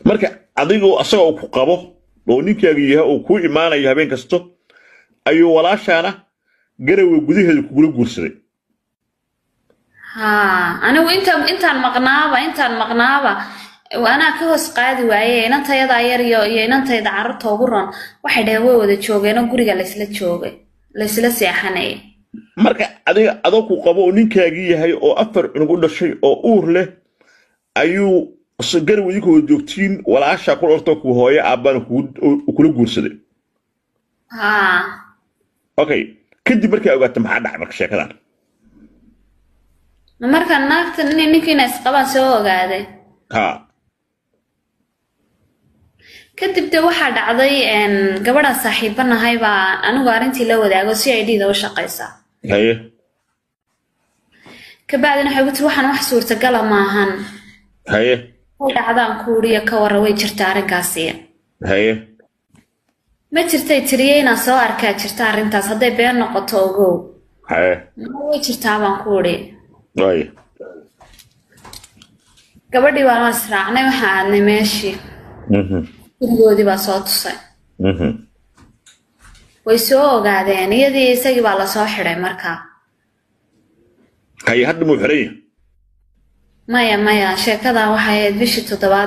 Marka adigoo asagoo ku qabo oo ninkaagu yahay oo kuu imaanayo habeen kasto ayuu walaashaana Garowe gudaheeda kugula guursaday. Haa, anigu intaan maqnaaba, anaa ka hoos qaadi waaye inantayadaa yar iyo inantayda carruurta ugu roon waxay dhaheen way wada joogeenoo guriga laysla joogay, laysla seexanayay. Marka adiga adoo ku qabo oo ninkaagii yahay oo 4 cunug u dhashay oo uur leh ayuu Garowe idinka wada joogtiin walaashaa ku dhartoo ku hooyo aabbana kula guursaday. Haa. Okay, kadib markaa ogaata maxaa dhacay marka sheekadan? Marka naagta ninkiina isqabaan soo ogaaday. Haa. Kadib de waxaa dhacday gabadhaan saaxiibo nahay baa anigu arrintii la wadaago si ay dhiida u shaqaysaa. Haye. Kabacdina waxay ku tiri waxaan wax suurtagala maahan. Haye. Way dhacdaan kuuriya ka warra way jirtaa arrinkaasi. Haye. Ma jirtay tiriye inaan soo arkaa jirta arrintaas hadday been noqoto ogow. Haye. Ma way jirtaa baan kuuri. Waay. Gabadhii waan israacnay, waxaan aadnay meeshii. Gurigoodii baa soo tusay. Way soo ogaadeen, iyadii isagii baa lasoo xidhay markaa. Haye, hadda muu xiran yahay? Maya, sheekadan waxay ahayd bishii 7aad.